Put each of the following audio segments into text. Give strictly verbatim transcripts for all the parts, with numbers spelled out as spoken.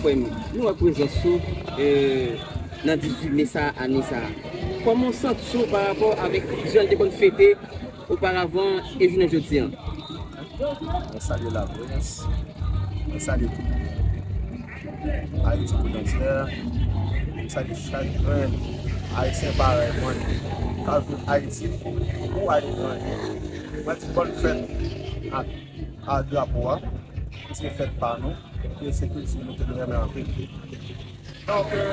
Frè m, nou wè prezans ou, e, nan dizuit me sa, ane sa. Kòman w santi w pa rapò avèk jan l te konn fete oparavan e jounen jodi a? Mwen salye laprès, mwen salye tout Ayiti tout antye, mwen salye chak grenn Ayisyen parèy mwen k ap viv Ayiti ou aletranje. Mwen di bòn fèt ak a drapo a, se fèt pa nou, e se kilti nou ke nou renmen anpil. Donk, e,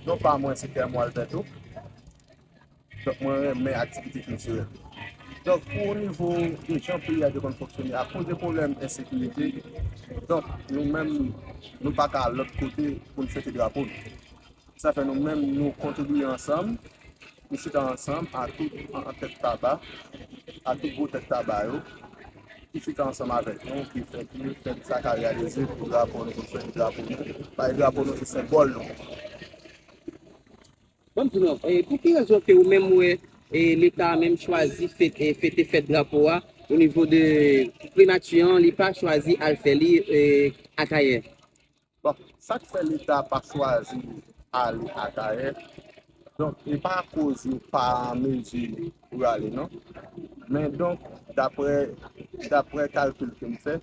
non pa mwen se Thermo Alberto. Donk, mwen renmen aktivite kiltirèl. Donk, pou nivo de jan peyi a te konn fonksyone, akoz de pwoblèm ensekirite, donk, nou menm, nou pa ka al lòt kote pou n fete drapo nou. Sa fè nou menm, nou kontribiye ansanm, nou chita ansanm a tout an, an tèt taba, a tout gwo tèt taba yo, ki chita ansanm avèk nou, ki fè ke fèt sa ka reyalize pou drapo nou, pou fèt drapo nou, bay drapo nou se senbòl nou. Ban m di nou, e, pou ki rezon ke ou menm wè, e, Leta a menm chwazi fete, e, fete fèt drapo a o nivo de primati an, li pa chwazi al fè li, e, Akayè? Bon, sa k fè Leta pa chwazi ale Akayè, donk, e pa akoz yo pa an mezi pou yo ale, non. Men donk, daprè, daprè kalkil ke m fè,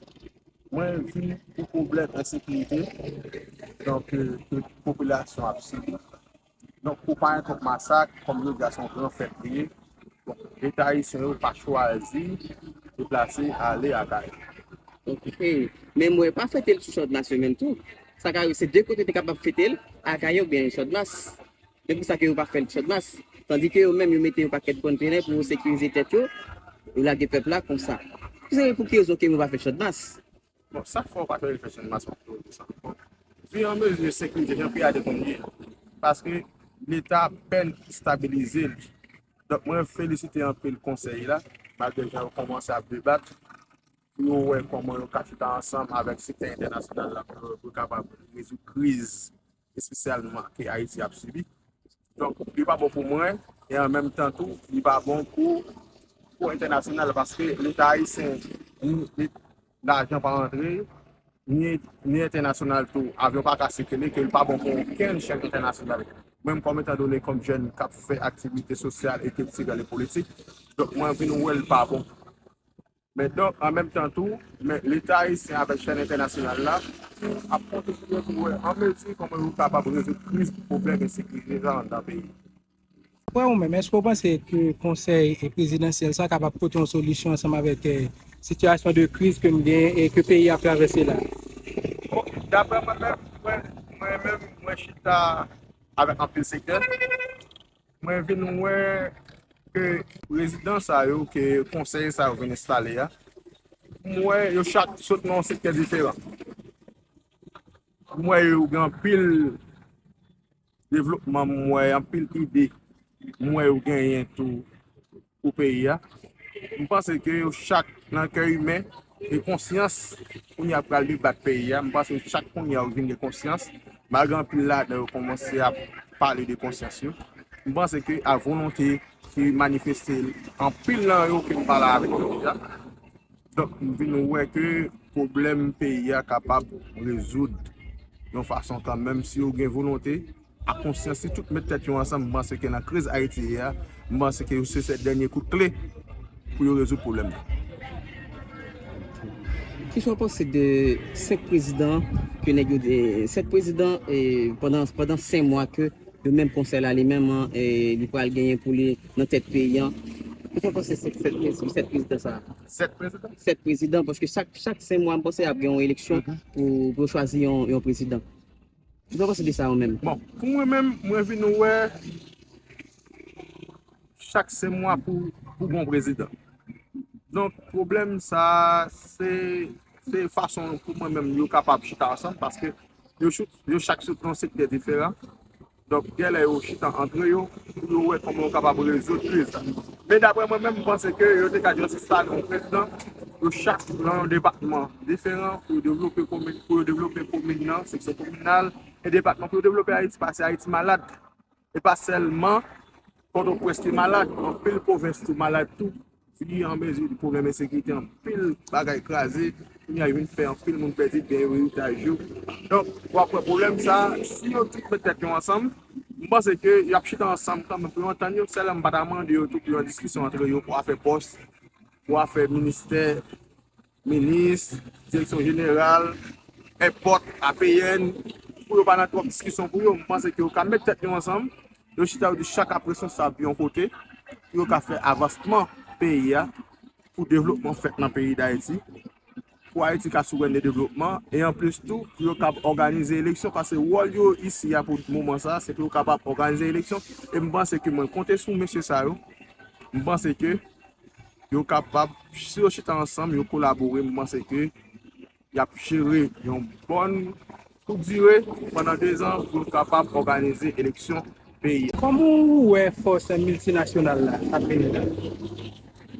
mwen vin pou pwoblèm ensekirite, donk, ke, ke popilasyon ap sibi. Donk, pou pa gen twòp masak, kòm jodi a se yon gran fèt li ye, bon, Leta ayisyen yo pa chwazi deplase ale Akayè. Ok. Men mwen pa fete l sou Chòdmas yo menm tou. Sa ka rive se de kote te kapab fete l, Akayè oubyen Chòdmas. Men pou sa ke yo pa fè l Chòdmas. Tandi ke yo menm yo mete yon pakèt kontenè pou yo sekirize tèt yo, yo lage pèp la konsa. Pou ki rezon ke yo pa fè l Chòdmas? Bon, sa k fè w pa chwazi fè Channmas, mwen pou w di sa. Bon, vi an mezi sekirite jan peyi a te konn ye. Paske Leta apèn estabilize l. Donk, mwen felisite anpil konsèy la, malgre jan yo kòmanse ap debat, pou yo wè kòman yo ka chita ansanm avèk sektè entènasyonal la, pou yo, pou yo kapab rezoud kriz espesyalman ke Ayiti ap sibi. Donk, li pa bon pou mwen, e an menm tan tou, li pa bon pou, pou entènasyonal, paske Leta ayisyen, ni, ni lajan pa rantre, ni, ni entènasyonal tou, avyon pa ka sikile, ke li pa bon pou okenn chèn entènasyonal. Mwen, kòm etan done, kòm jèn k ap fè aktivite sosyal e kiltirèl e politik, donk, mwen vin wè l pa bon. Men donk, an menm tan tou, men Leta ayisyen avèk chèn entènasyonal la ap kontribiye pou wè an mezi kòman yo kapab rezoud kriz pwoblèm ensekirite sa anndan peyi. Daprè ou menm, èske w panse ke konsèy prezidansyèl sa kapab pote yon solisyon ansanm avèk, eh, sitiyasyon de kriz ke n gen e ke peyi a ap travèse la? Bon, daprè mwen menm, mwen, mwen menm, mwen chita avèk anpil sektè. Mwen vin wè ke prezidan sa yo, ke konsèy sa yo vin enstale a, m wè yo chak sot nan yon sektè diferan. M wè yo gen anpil devlopman, m wè anpil ide, m wè yo genyen tou pou peyi a. M panse ke yo chak nan kè imen e konsyans kounye a pral debat peyi a. M panse chak kounye a yo vin gen konsyans. Malgre anpil ladan yo kòmanse ap pale de konsyans yo. M panse ke a volonte ki manifeste anpil nan yo ke m pale avèk yo deja. Donk, m vin wè ke pwoblèm peyi a kapab rezoud yon fason kanmenm si yo gen volonte ak konsyans, si tout met tèt yo ansanm, m panse ke nan kriz Ayiti ye a, m panse ke se, se dènye kout kle pou yo rezoud pwoblèm nan. Kisa w panse de senk prezidan ke nèg yo, eh, senk prezidan, eh, pandan, pandan senk mwa ke yo menm konsèy la li menm, eh, li pral genyen pou li nan tèt peyi a? Kisa w panse senk, sèt, sèt prezidan sa a? Sèt prezidan? Sèt prezidan, paske chak, chak senk mwa, m panse ap gen yon eleksyon pou, pou yo chwazi yon, yon prezidan. Kisa w panse de sa ou menm? Bon, pou mwen menm, mwen vin wè chak senk mwa pou, pou gon prezidan. Donk, pwoblèm sa a, se, se fason pou mwen menm yo kapab chita ansanm, paske yo chou-, yo chak sot nan sektè diferan. Donk, genlè yo chita antre yo, pou yo wè kòman yo kapab rezoud kriz la. Men daprè mwen menm, m panse ke yo te ka jis enstale yon prezidan, yo chak nan yon depatman diferan, pou yo devlope komin, pou yo devlope komin nan, seksyon kominal, e depatman, pou yo devlope Ayiti, paske Ayiti malad. E pa sèlman Pòtoprens ki malad, anpil pwovens tou malad tou. Figi an mezi de pwoblèm ensekirite, anpil bagay kraze, Kounye a, yo vin fè anpil moun pèdi byen yo, eritaj yo. Donk, w ap wè pwoblèm sa, si yo tout met tèt yo ansanm, m panse ke y ap chita ansanm kanmenm pou yo antann yo. Sèlman, m pa ta mande yo tou pou yon diskisyon antre yo pou afè pòs, pou afè ministè, minis, direksyon jeneral, enpòt, A P N, pou yo pa nan twòp diskisyon pou yo. M panse ke yo ka met tèt yo ansanm, yo chita, yo di chak ap responsab yon kote, pou yo ka fè avansman peyi a, pou devlopman fèt nan peyi Dayiti, pou Ayiti ka souvèn de devlopman, e anplis tou, pou yo kab òganize eleksyon, paske wòl yo isi a pou moman sa, se pou yo kapab òganize eleksyon, e m panse ke mwen konte sou mesye sa yo, m panse ke yo kapab, si yo chita ansanm, yo kolabore, m panse ke y ap jere yon bòn kout dire pandan dezan pou l kapab òganize eleksyon peyi a. Kòman ou wè fòs miltinasyonal la k ap vini la?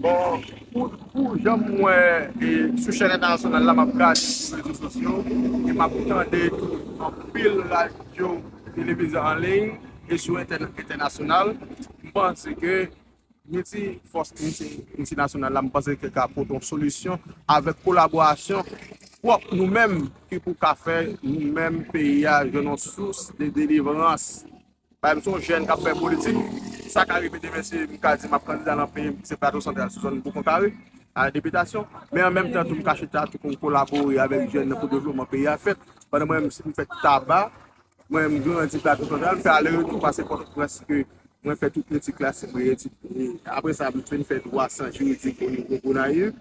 Bon, pou, pou jan m wè e, sou chèn entènasyonal la, m ap gade sou rezo sosyo e m ap tande tou anpil radyo, televizyon an liy e sou entèn- entènasyonal, m panse ke milti fòs milti- miltinasyonal la, m panse ke ka pote yon solisyon avèk kolaborasyon pwòp nou menm ki pou ka fè nou menm peyi a jwenn yon sous de delivrans. Pa egzanp, se yon jèn k ap fè politik, sa ka rive demen, se m ka di m ap kandida nan peyi m, se Plato Santral, sou zòn Boukankare, a la depitasyon. Men an menm tan tou, m ka chita tou pou m kolabore avèk jèn nan pou devlopman peyi a fèt. Pandan mwen menm, si m fè Taba, mwen menm, m grandi Plato Santral, m fè ale retou, pase Pòtoprens ke mwen fè tout etid klasik mwen, etid, e apre sa, m vin fè dwa syans jiridik o nivo Gonayiv.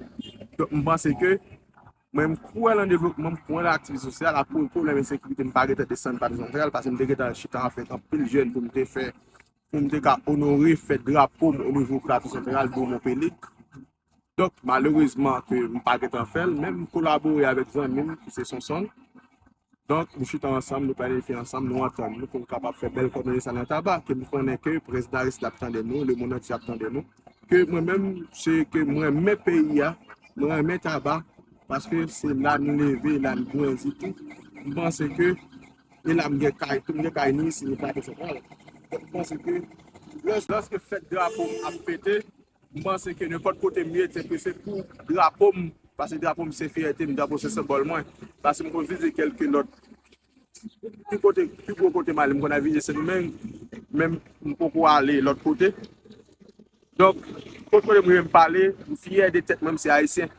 Donk, m panse ke mwen, m kwè nan devlopman, m kwè nan aktivite sosyal. Akoz pwoblèm ensekirite, m pa gentan desann Plato Santral, paske m te gentan chita avèk anpil jèn pou m te fè, pou m te ka onore fèt drapo m o nivo Plato Santral, Domon Pelik. Donk, malerezman, ke m pa gentan fè l, men m kolabore avèk zanmi m, ki se Sonson. Donk, nou chita ansanm, nou planifye ansanm, nou antann nou pou nou kapab fè bèl kòmini sa nan Taba, ke m konnen ke prezidan Aristide ap tande nou, lemonn antye ap tande nou. Ke mwen menm, se ke mwen renmen peyi a, mwen renmen Taba, paske se la n leve, la n grandi tou. M panse ke, e la m gen kay tou, m gen kay ni isi, ni Plato Santral. Donk, m panse ke, lòs- lòske fèt drapo m ap fete, m panse ke nenpòt kote m ye, se ke se pou drapo m, paske drapo m se fyète m, drapo se senbòl mwen. Paske m konn vizite kèlke lòt, pi kote, pi gwo kote m ale, m konn al vizite Sendomeng, men m poko ale lòt kote. Donk, kot kote m rive m pale, m fyè de tèt mwen, m se ayisyen.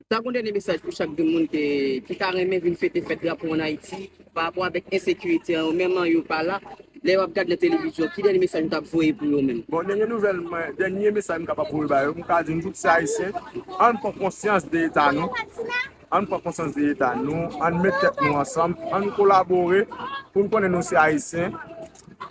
Ta gon dènye mesaj pou chak de moun ke, ki ta renmen vin fete fèt drapo ann Ayiti, pa rapò avèk ensekirite an, menm an yo pa la, lè yo ap gade nan televizyon, ki dènye mesaj ou t ap voye pou yo menm? Bon, dènye nouvèl mwen, dènye mesaj m kapab voye ba yo, m ka di nou tout se ayisyen, ann pran konsyans de eta nou, ann pran konsyans de eta nou, ann met tèt nou ansanm, ann kolabore pou n konnen nou se ayisyen.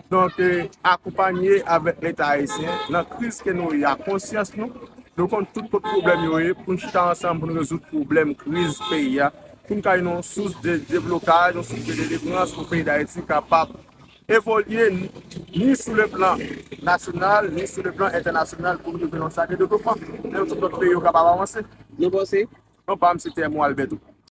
Donk, e, akonpanye avèk Leta ayisyen nan kriz ke nou ye a, konsyans nou, nou konn tout kot pwoblèm yo ye, pou n chita ansanm pou n rezoud pwoblèm kriz peyi a, pou n ka jwenn yon sous de deblokaj, yon sous de delivrans pou peyi Dayiti kapab evolye ni sou le plan nasyonal, ni sou le plan entènasyonal pou n rive nan yon stad de devlopman, lè tout lòt peyi yo kapab avanse. Nou panse? Non, pa m se T M O Albert tou.